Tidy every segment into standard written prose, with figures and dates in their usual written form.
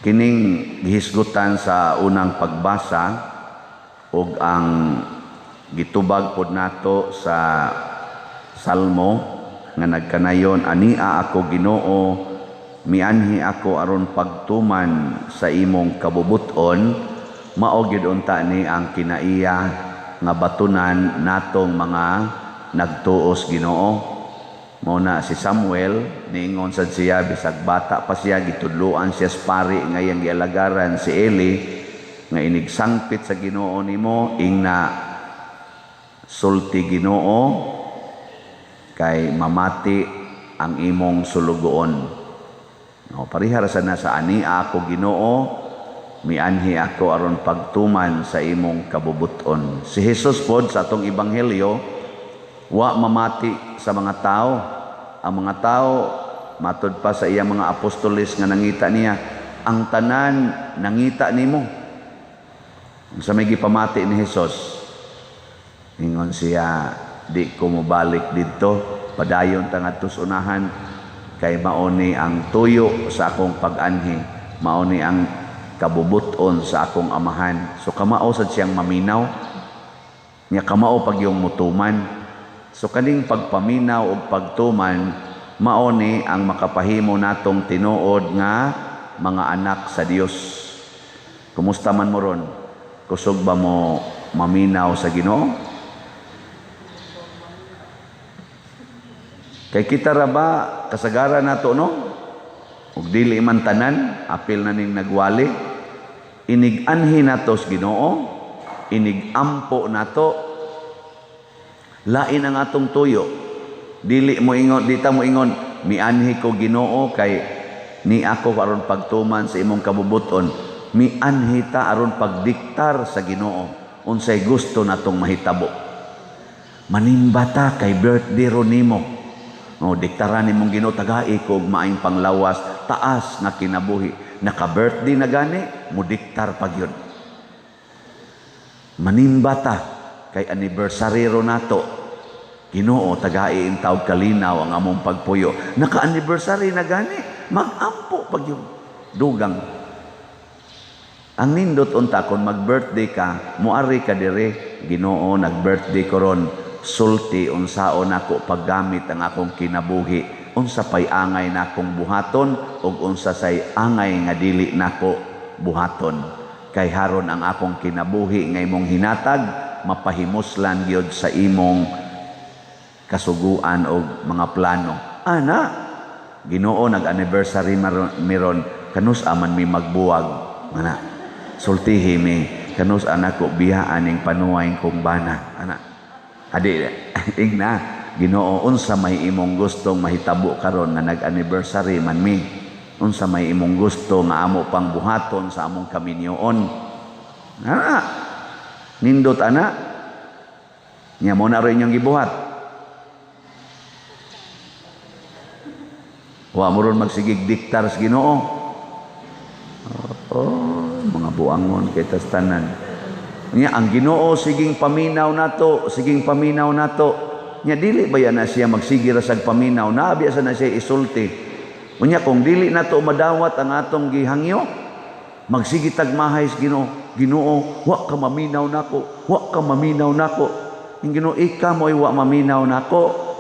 Kining gihisgutan sa unang pagbasa ug ang gitubag pod nato sa Salmo nga nagkanayon, "Ania ako, Ginoo, mianhi ako aron pagtuman sa imong kabubuton," mao gyud unta ni ang kinaiya nga batunan natong mga nagtuos Ginoo. Mao na si Samuel, niingon sad siya, bisag bata pa siya, gitudloan siya sa pari nga iyang gialagaran, si Eli, nga inigsangpit sa Ginoo nimo, ingna, "Sulti, Ginoo, kay mamati ang imong sulugoon." No, pareha ra sa na sa "Ani ako, Ginoo, mianhi ako aron pagtuman sa imong kabubuton." Si Jesus pod sa atong ebanghelyo, wa mamati sa mga tao. Ang mga tao, matud pa sa iyang mga apostoles nga nangita niya, "Ang tanan nangita nimo." Sa may gipamati ni Jesus, ingon siya, "Di ko mobalik didto, padayon ta ngadto sa unahan, kay mao ni ang tuyo sa akong pag-anhi, mao ni ang kabubuton sa akong Amahan." So kamao sad siyang maminaw nya, kamao pag yung mutuman. So kaning pagpaminaw ug pagtuman, mao ni ang makapahimo natong tinuod nga mga anak sa Dios. Kumusta man mo ron? Kusog ba mo maminaw sa Ginoo? Kay kita ra ba kasagaran nato, no? Ug dili man tanan, apil na ning nagwali. Inig-anhi nato sa Ginoo, inig-ampo nato, lain ang atong tuyo. Dili mo ingon, di ta mo ingon, "Mianhi ko, Ginoo, kay ni ako aron pagtuman sa imong kabubuton." Mianhi ta aron pagdiktar sa Ginoo unsay gusto natong mahitabo. Manimba ta kay birthday ro nimo. No, diktaran nimong Ginoo, "Tagai ko og maayong panglawas, taas nga kinabuhi." Naka-birthday na gani, mo diktar pa gyud. Manimba ta kay anniversary ro nato. "Ginoo, tagai intawog kalinaw ang among pagpuyo." Naka-anniversary na gani, mag-ampo pa gyud. Dugang. Ang nindot unta kung mag-birthday ka, muari ka dire, "Ginoo, nag-birthday ko ron, sulti unsaon nako paggamit ang akong kinabuhi, unsa pay angay nakong buhaton ug unsa say angay nga dili nako buhaton, kay haron ang akong kinabuhi nga imong hinatag mapahimuslan gyud sa imong kasuguan og mga plano." Ana, "Ginoo, nag-anniversary miron, kanus aman mi magbuwag?" Ana, sultihi mi kanus anak ko biyaan ning panuway kong bana. Ana, adi ingna, "Ginoo, unsa may imong gustong mahitabo karon nga nag-anniversary man mi? Unsa may imong gusto nga amo pang buhaton sa among kaminyoon?" Ana, nindot ana nya mo na rin inyong gibuhat. Wa mo ron magsigig diktar sa Ginoo. Oh, mga buangon kay tas tanan. Nya ang Ginoo siging paminaw nato, siging paminaw nato. Nya dili ba yan na siya magsige ra sag paminaw, naabi sa na siya isulti. Unya kung dili nato madawat ang atong gihangyo, magsige tagmahay sa Ginoo. "Ginoo, wa ka maminaw nako, wa ka maminaw nako." Ang Ginoo, "Ika mo'y wa maminaw nako.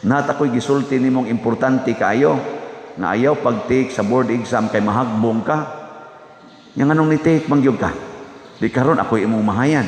Nata ko'y gisulti nimong importante kaayo, nga ayaw pag-take sa board exam kay mahagbong ka. Nya nganong ni-take man gyud ka? Di karon ako'y imong mahayan."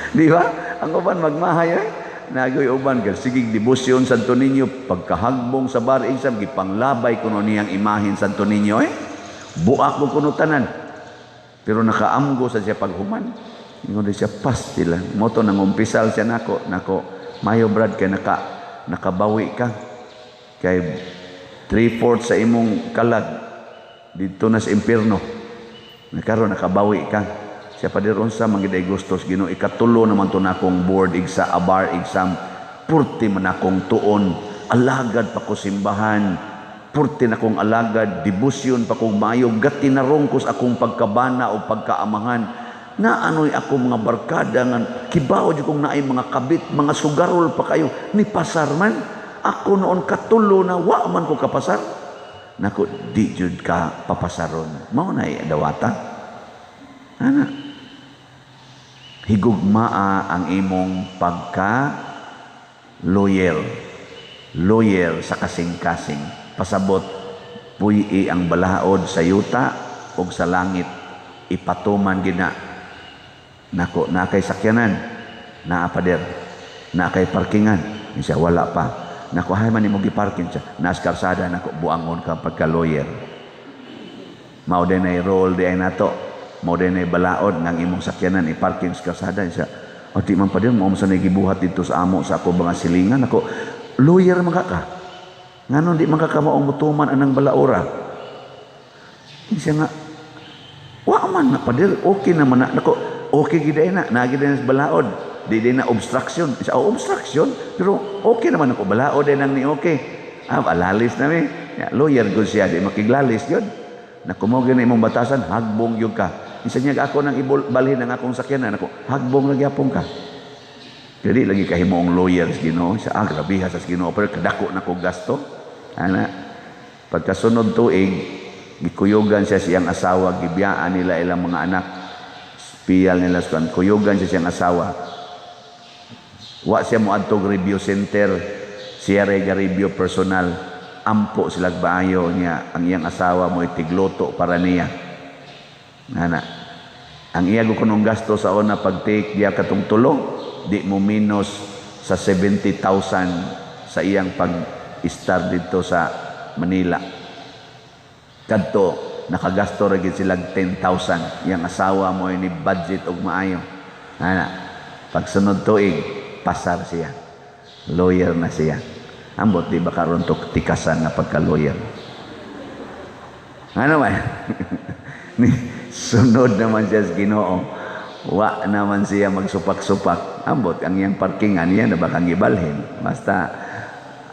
Di ba? Ang uban magmahay eh. Nagoy uban kay sige debosyon Santo Niño, pagkahagbong sa bar exam, gipanglabay kuno niyang imahen Santo Niño eh. Buak mo kuno tanan. Pero nakaamgo sa siya paghuman. Ingon siya, "Pastil." Moto nang umpisal siya nako, nako, "Mayo Brad, kay nakabawi ka. Kay 3/4 sa imong kalag didto na sa impierno. Nakaron nakabawi ka." Siya pa unsa man gid ay gustos Ginoo, ikatulo naman to nakong board exam, a bar exam. Purti man akong tuon, alagad pa ko simbahan. Purti na kong alagad, debosyon pa kong maayo, gatinarong ko sa akong pagkabana o pagkaamahan. Na ano'y ako mga barkada nga kibaw jud kong naay mga kabit, mga sugarol pa kayo, ni pasar man. Ako noon katulo na wa man ko kapasar. Nako, di jud ka papasaron. Mao na dawata. Ana. Higugmaa ang imong pagka loyal. Loyal sa kasing-kasing. Pasabot, puy ang balaod sa yuta o sa langit. Ipatuman gina. Nako, naa kay sakyanan. Naa, pader. Naa kay parkingan. Siya, wala pa. Nako, hay man nimo giparking siya. Nas karsada, nako, buangon ka pagka lawyer. Mao din ay role di ay nato. Mao din ay balaod ng imong sakyanan i-parking sa karsada siya. O di man pa din, mao sa gibuhat dito sa amo sa ako mga silingan. Nako, lawyer man ka ka. Ngano di man ka maong mutuman anang balaora? Siya nga, wa man na, pader, okay naman na. Nako, okay gid na, naa gid na sa balaod. Di din na obstruction. Sa, oh, obstruction, pero okay naman ako. Balaod din ang ni okay. Ah, alalis na mi. Ya, lawyer gud siya, di makiglalis yun. Naku, mo na imong batasan, hagbong yun ka. Isa niya ako nang ibalhin ang akong sakyanan. Ako, hagbong lagi apong ka. Jadi lagi kahimoong lawyer sa Ginoo. Sa ah, grabe sa Ginoo, pero kadako na ko gasto. Ana, pagkasunod tuig, gikuyugan siya siyang asawa, gibiyaan nila ilang mga anak. Piyal nila sa kuyugan siya siyang asawa. Wa siya mo adtog review center, siya ray review personal. Ampo sila baayo niya, ang iyang asawa mo itigluto para niya. Ana. Ang iya ko kunong gasto sa una pag-take diya katong tulo, di mo minus sa 70,000 sa iyang pag-start dito sa Manila. Kadto nakagasto ra gid sila 10,000. Iyang asawa mo ni budget og maayo. Ana. Pagsunod tuig, pasar siya. Lawyer na siya. Ambot di ba karon to tikasan nga pagka-lawyer. Ano man? Ni sunod naman siya sa Ginoo. Wa naman siya magsupak-supak. Ambot ang iyang parkingan niya na baka gibalhin. Basta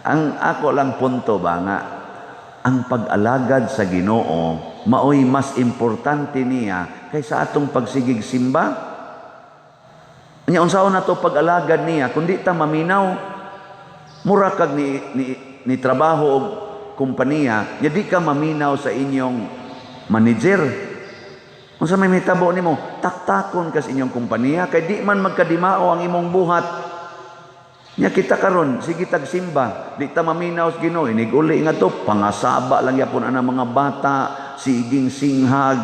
ang ako lang punto ba nga ang pag-alagad sa Ginoo maoy mas importante niya kaysa atong pagsigig simba. Nya unsaon na to pag-alagad niya kundi ta maminaw? Mura kag ni trabaho og kompanya, nya di ka maminaw sa inyong manager. Unsa may mitabo nimo? Taktakon ka sa inyong kompanya kay di man magkadimao ang imong buhat. Nya kita karon sige tag simba, di ta maminaw sa Ginoo, inig uli nga to pangasaba lang yapon anang mga bata, siging singhag,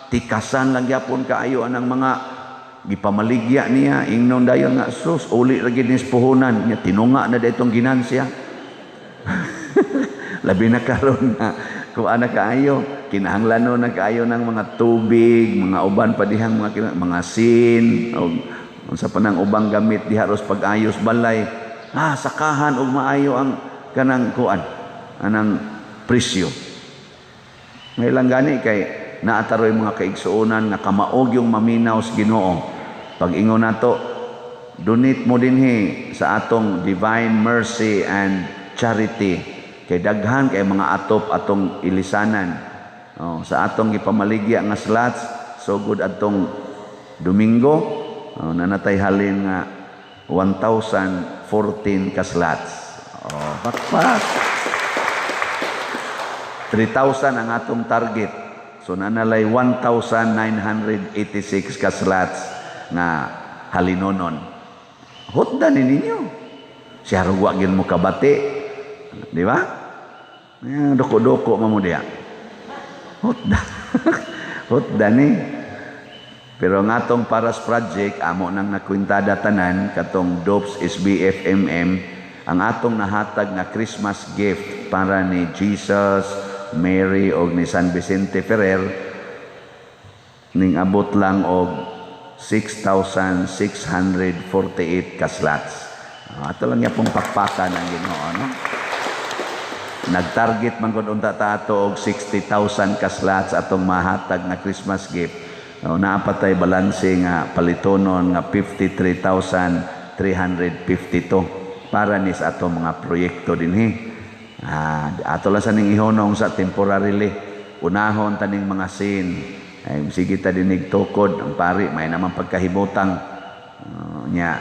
tikasan lang yapon kaayo anang mga gipamaligya niya, ingnon dayon nga sus uli ra gid ni puhunan niya, tinunga na itong ginansya. Labi na karon na kung ana kaayo, kinahanglan na kaayo ng mga tubig, mga uban pa dihang mga sin og unsa pa nang ubang gamit diha ros pag-ayos balay. Ah, sakahan og maayo ang kanang kuan anang presyo. Ngay lang gani kay naataroy mga kaigsuonan nga kamaog yung maminaw sa Ginoo. Pag ingon nato, donate mo dinhi sa atong Divine Mercy and Charity kay daghan kay mga atop atong ilisanan. Oh, sa atong gipamaligya nga slots sugod atong Domingo, oh, nanatay halin nga 1,014 ka slots. Oh, pakpak. 3,000 ang atong target. So nanalay 1,986 ka slots nga halinonon. Hutda ni ninyo. Siya rugwa gin mo kabati. Di ba? Doko-doko mo diya. Hutda. Hutda ni. Pero ang atong Paras Project, amo nang nakwintada tanan, katong DOPS SBFMM, ang atong nahatag nga Christmas gift para ni Jesus, Mary og ni San Vicente Ferrer ning abot lang og 6,648 ka slots. Ato lang niya pong pakpakan ang Ginoo, no? Nag-target man gud unta ta ato og 60,000 ka slots atong mahatag nga Christmas gift. O, naa pa tay balanse nga palitonon nga 53,352 para ni sa atong mga proyekto dinhi. Ah, ato lang sa ning ihonong sa temporarily. Unahon taning mga sin. Ay, sige ta dinig tukod ang pari may naman pagkahibutang. Nya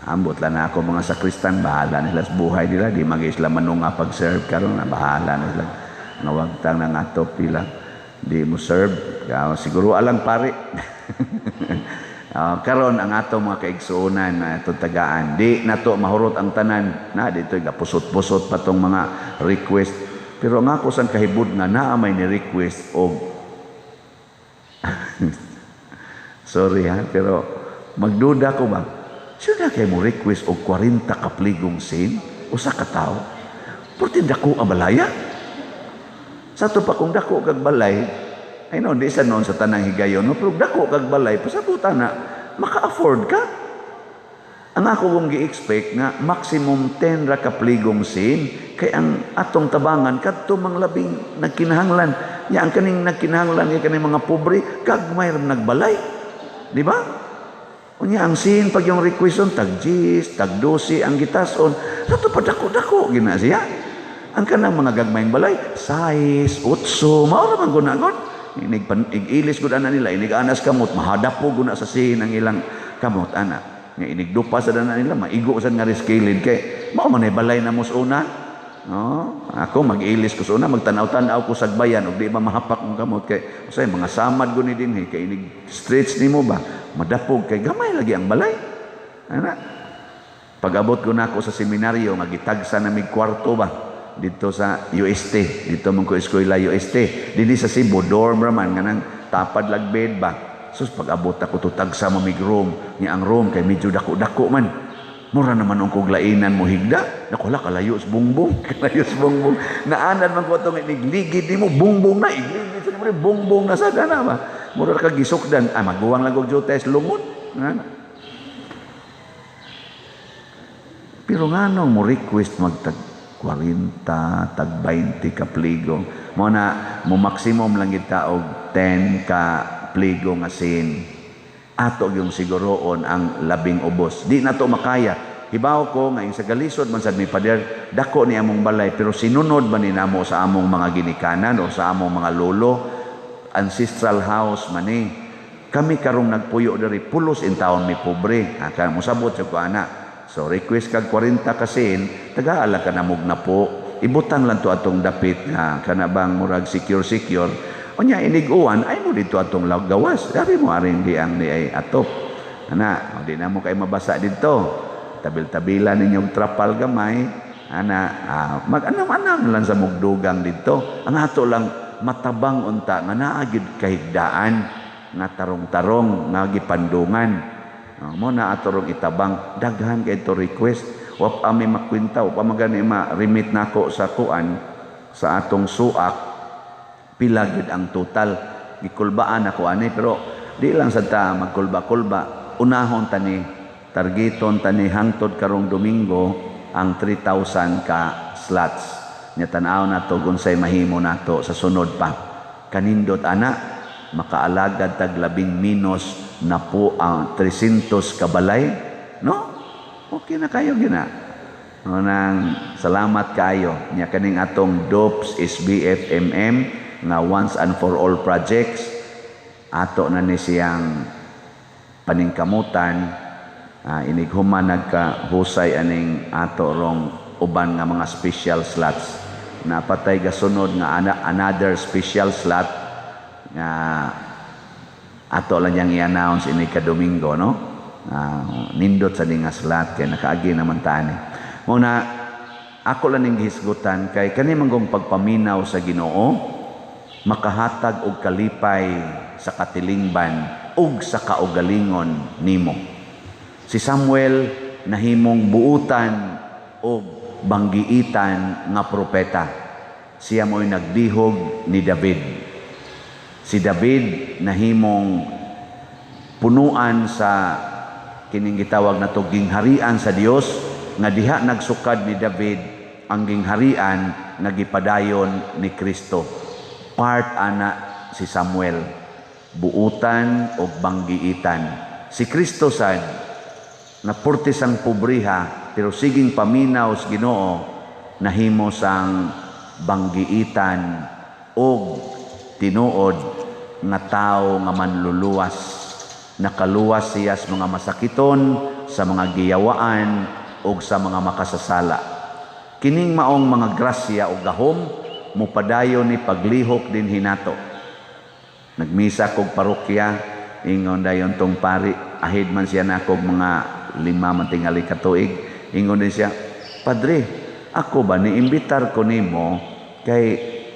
ambot lang na ako mga sakristan, bahala nila sa buhay nila, di magi sila manunga pag-serve karon, na bahala na sila. Nawagtang ng ato pila. Di mo serve. Siguro alang pare. Karon ang ato mga kaigsuonan na atong tagaan. Di nato mahurot ang tanan. Na dito gapusot-pusot pa tong mga request. Pero ang ako sang kahibud nga naa may ni request og sorry ha, pero magduda ko ba? Sino kay mo request og 40 ka pligong sin? Usa ka tawo? Porti dako ang balaya? Sa ato pa kung dako kag balay, ay no, di sa noon sa tanang higayon, no, pero dako kag balay, pasabutan na, maka-afford ka. Ang ako kong gi-expect nga maximum 10 ra ka pligong sin, kay ang atong tabangan kadto mang labing nagkinahanglan. Nya ang kaning nagkinahanglan kay kaning mga pobre, gagmay ra nagbalay. Di ba? Unya ang sin pag yung requeston tag 10, tag 12 ang gitason, sato pa dako-dako gina siya. Ang kanang mga gagmayng balay, 6, 8, mao ra man guna god. Inig pan igilis gud ana nila, inig anas kamot, mahadapo guna sa sin ang ilang kamot ana. Nga inig dupa sa dana nila, maigo sad nga riskilid kay mao man ay balay na mos una. No, ako mag-ilis ko sa una, magtanaw-tanaw ko sa bayan ug di ba mahapak ang kamot kay usay mga samad guni dinhi kay inig stretch nimo ba madapog kay gamay lagi ang balay. Ana. Pag-abot ko nako sa seminaryo nga gitagsa na mig kwarto ba dito sa UST, dito man ko eskwela UST, dinhi sa Cebu dorm ra man nganang tapad lag bed ba. Sus pag-abot ako to tagsa mamig room, nya ang room kay medyo dako-dako man. Mura naman ang kuglainan mo higda. Naku, wala, kalayo sa bungbong. Kalayo sa bungbong. Naanan man ko itong inigligid ni mo, bungbong na. Igligid sa mo, bungbong na sa dana ba? Mura ka gisukdan. Ah, maguwang lang og jutes, lungon. Nga. Pero nga nung mo request magtag 40, tag 20 ka pligo. Mo na, mo maximum lang kita og 10 ka pligo nga sin. Ato yung siguroon ang labing ubos. Di na to makaya. Hibaw ko nga sa galisod man sad mi pader, dako ni among balay pero sinunod man ni namo sa among mga ginikanan o sa among mga lolo, ancestral house man ni. Kami karong nagpuyo diri pulos in taon mi pobre. Aka mosabot sa ko ana. So request kag 40 kasin, tagaala ka namog na po. Ibutang lang to atong dapit nga kana bang murag secure secure. Unya inig-uwan ay mo dito atong gawas. Dari mo aring di ang ni ay atop. Ana, di na mo kay mabasa dito. Tabil-tabila ninyong trapal gamay. Ana, mag-anam-anam lang sa mugdugang dito. Ang ato lang matabang unta nga naa gyud kahigdaan nga tarong-tarong nga gipandungan. Mo na ato rong itabang daghan kay to request. Wa pa mi makwenta, wa pa magani ma-remit nako sa kuan sa atong suak. Pila gyud ang total gikulbaan ako ani pero di lang sad ta magkulba-kulba, unahon tani targeton tani hangtod karong Domingo ang 3,000 ka slots. Nya tan-aw nato unsay mahimo nato sa sunod pa. Kanindot ana makaalagad tag labing minus na po ang 300 ka balay, no? Okay na kayo gina. Unang salamat kayo nya kaning atong DOPS SBFMM nga once and for all projects ato na ni siyang paningkamutan, inighuman nagkahusay aning ato rong uban nga mga special slots. Napatay gasunod nga another special slot nga ato lang niyang i-announce ini ka Domingo, no? Nindot sa nga slot kay nakaagi naman tani. Muna ako lang ning gihisgutan kay kani manggong pagpaminaw sa Ginoo makahatag og kalipay sa katilingban ug sa kaugalingon nimo. Si Samuel nahimong buutan og banggiitan nga propeta. Siya mo'y nagdihog ni David. Si David nahimong punuan sa kining gitawag nato gingharian sa Dios nga diha nagsukad ni David ang gingharian nga gipadayon ni Kristo. Part ana si Samuel, buutan og banggiitan. Si Kristo sad na purti sang pobriha pero siging paminaw sa Ginoo nahimo sang banggiitan og tinuod nga tawo nga manluluwas. Nakaluwas siya sa mga masakiton, sa mga giyawaan og sa mga makasasala. Kining maong mga grasya o gahom mupadayon ni paglihok din hinato. Nagmisa kog parokya, ingon dayon tong pari, ahid man siya nako mga 5 man tingali ka tuig, ingon din siya, "Padre, ako ba niimbitar ko nimo kay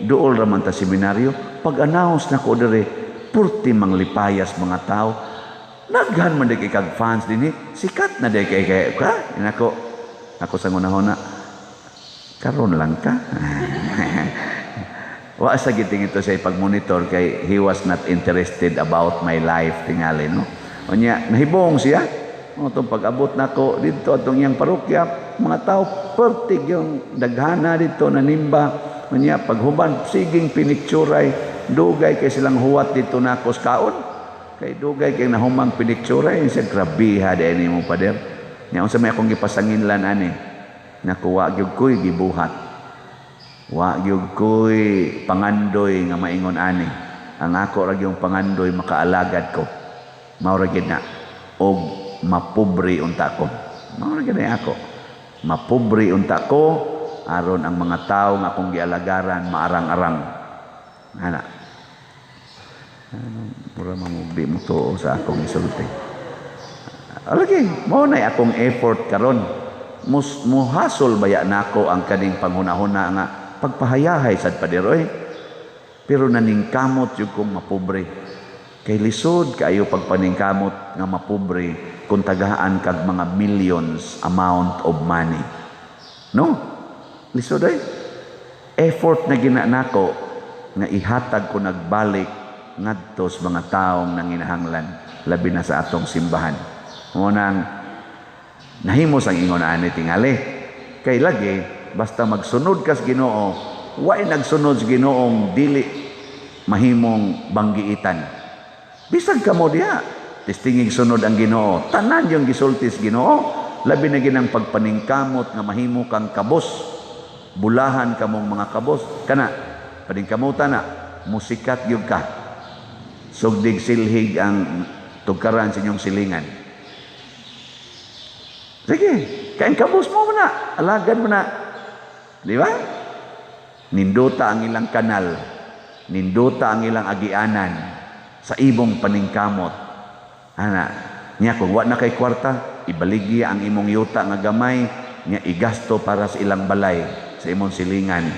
duol ra man ta seminaryo, pag-announce nako diri, purti manglipayas mga tao. Naghan man di kay kag fans dinhi, sikat na di kay kay ka." Inako, ako sa ngunahona, karon lang ka. Wa sa giting ito sa ipag-monitor kay he was not interested about my life tingali, no. Unya nahibong siya. O itong pag-abot nako dito atong iyang parokya, mga tao pertig yung daghana dito nanimba. Unya paghuban siging pinikturay, dugay kay silang huwat dito nako sa kaon. Kay dugay kay nahumang pinikturay, siya grabiha di nimo, pader. Nya unsa may akong gipasanginlan ani? Naku, wa gyud ko'y gibuhat. Wa gyud ko'y pangandoy nga maingon ani. Ang ako ra gyud pangandoy, makaalagad ko. Mao ra gyud na og mapobre unta ko. Mao ra gyud na ako. Mapobre unta ko aron ang mga tawo nga akong gialagaran maarang-arang. Ana. Ano, mura mamugdi mo tuo sa akong isulti. Lagi, mao na akong effort karon. Mus muhasol baya nako ang kaning panghunahuna nga pagpahayahay sad, pader, oy. Pero naningkamot jud kong mapobre. Kay lisod kaayo pagpaningkamot nga mapobre kung tagaan kag mga millions amount of money. No? Lisod ay. Effort na gina nako nga ihatag ko nagbalik ngadto sa mga taong nanginahanglan, labi na sa atong simbahan. Mo nang nahimo sang ingon ani tingali. Kay lagi basta magsunod ka sa Ginoo, way nagsunod sa Ginoong dili mahimong banggiitan. Bisag kamo diha, testingig sunod ang Ginoo. Tanan yung gisulti sa Ginoo, labi na ginang pagpaningkamot nga mahimo kang kabos. Bulahan kamong mga kabos. Kana, paningkamutan na, musikat gyud ka. Sugdig silhig ang tugkaran sa inyong silingan. Sige, kain kabos mo na, alagan mo na. Di ba? Nindota ang ilang kanal, nindota ang ilang agianan sa imong paningkamot. Ana, niya kung wa na kay kwarta, ibaligya ang imong yuta nga gamay, niya igasto para sa ilang balay, sa imong silingan.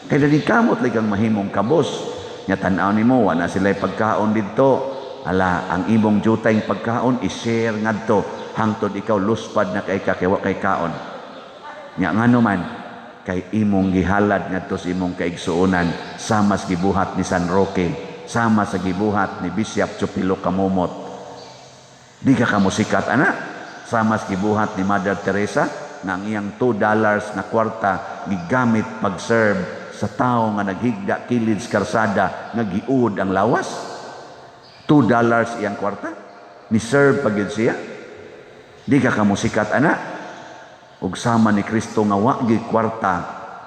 Kay naningkamot lagi kang mahimong kabos. Nya tan-aw nimo wa na sila pagkaon didto. Ala, ang imong jutayng pagkaon i-share ngadto hangtod ikaw luspad na kay ka kay wa kay kaon. Nya ngano man kay imong gihalad ngadto sa imong kaigsuonan, sama sa gibuhat ni San Roque, sama sa gibuhat ni Bishop Chupilo Camomot. Di ka kamusikat ana, sama sa gibuhat ni Mother Teresa nga ang iyang $2 na kwarta gigamit pag-serve sa tao nga naghigda kilid sa karsada nga giud ang lawas. $2 iyang kwarta ni serve pag yun siya. Di ka kamusikat ana. Ug sama ni Kristo nga wa gyud kwarta,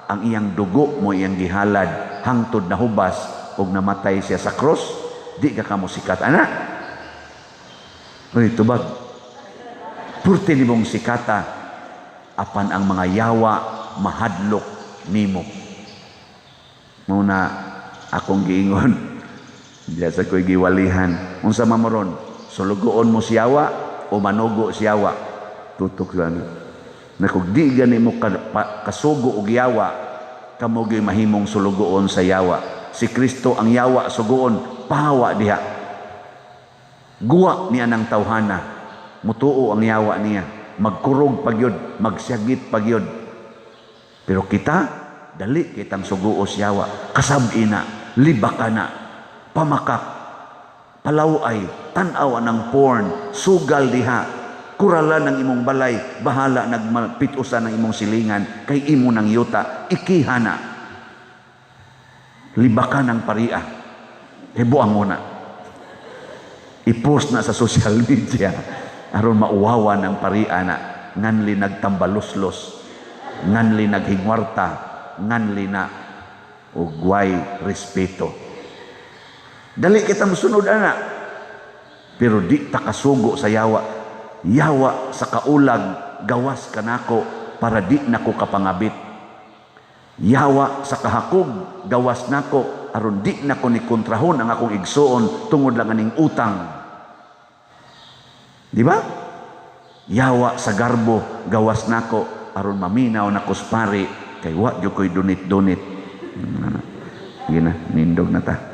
ang iyang dugo mo iyang gihalad hangtod nahubas ug namatay siya sa cross. Di ka kamusikat ana. Uy, tubag. Purti nimong sikata apan ang mga yawa mahadlok nimo. Muna akong giingon diya sa ko'y giwalihan. Unsa man mo ron? Sulugoon mo siyawa o manugo siyawa? Tutok lang. Na kung di gani mo kasugo og yawa, kamo gyud mahimong sulugoon sa yawa. Si Kristo ang yawa sugoon, pahawa diha. Guwa niya ng tawhana. Mutuo ang yawa niya. Magkurog pagyod, magsyagit pagyod. Pero kita, dali kitang suguo siyawa. Kasab-ina, libaka na, pamakak, palaway, tan-aw ang porn, sugal diha, kurala ng imong balay, bahala nagpitusan ng imong silingan, kay imo ng yuta, ikihana. Libaka ng paria. Hibuang mo na. I-post na sa social media aron mauwawan ang paria na nganli nagtambaluslos, nganli naghingwarta, nganli na ugway respeto. Dali kita mosunod ana, pero di ta kasugo sa yawa. Yawa sa kaulag gawas kanako para di nako kapangabit. Yawa sa kahakog, gawas nako aron di nako ni kontrahon ang akong igsuon tungod lang aning utang. Di ba? Yawa sa garbo, gawas nako aron maminaw nako sa pari kay wa gyud ko'y dunit-dunit. Sige na, nindog na ta.